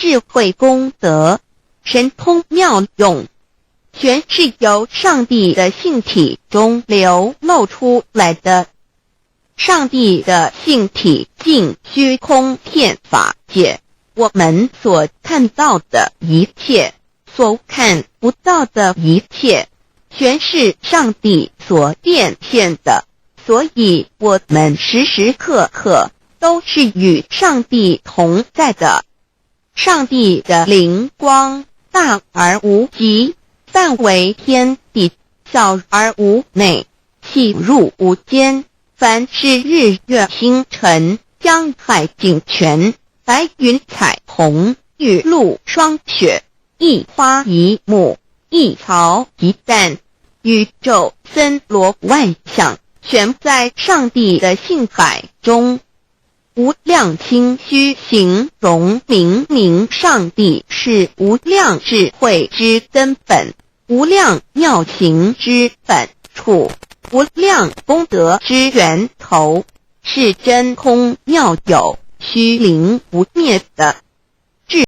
智慧功德、神通妙用，全是由上帝的性體中流露出來的。上帝的性體盡虛空遍法界，我們所看到的一切，所看不到的一切，全是上帝所變現的。所以，我們時時刻刻都是與上帝同在的。上帝的靈光大而無極，範圍天地，小而無內，細入無間。凡是日月星辰、江海井泉、白雲彩虹、雨露霜雪，一花一木、一草一蛋，宇宙森羅萬象，全在上帝的性海中。無量清虛形容明明上帝是無量智慧之根本，無量妙行之本處，無量功德之源頭，是真空妙有、虛靈不滅的。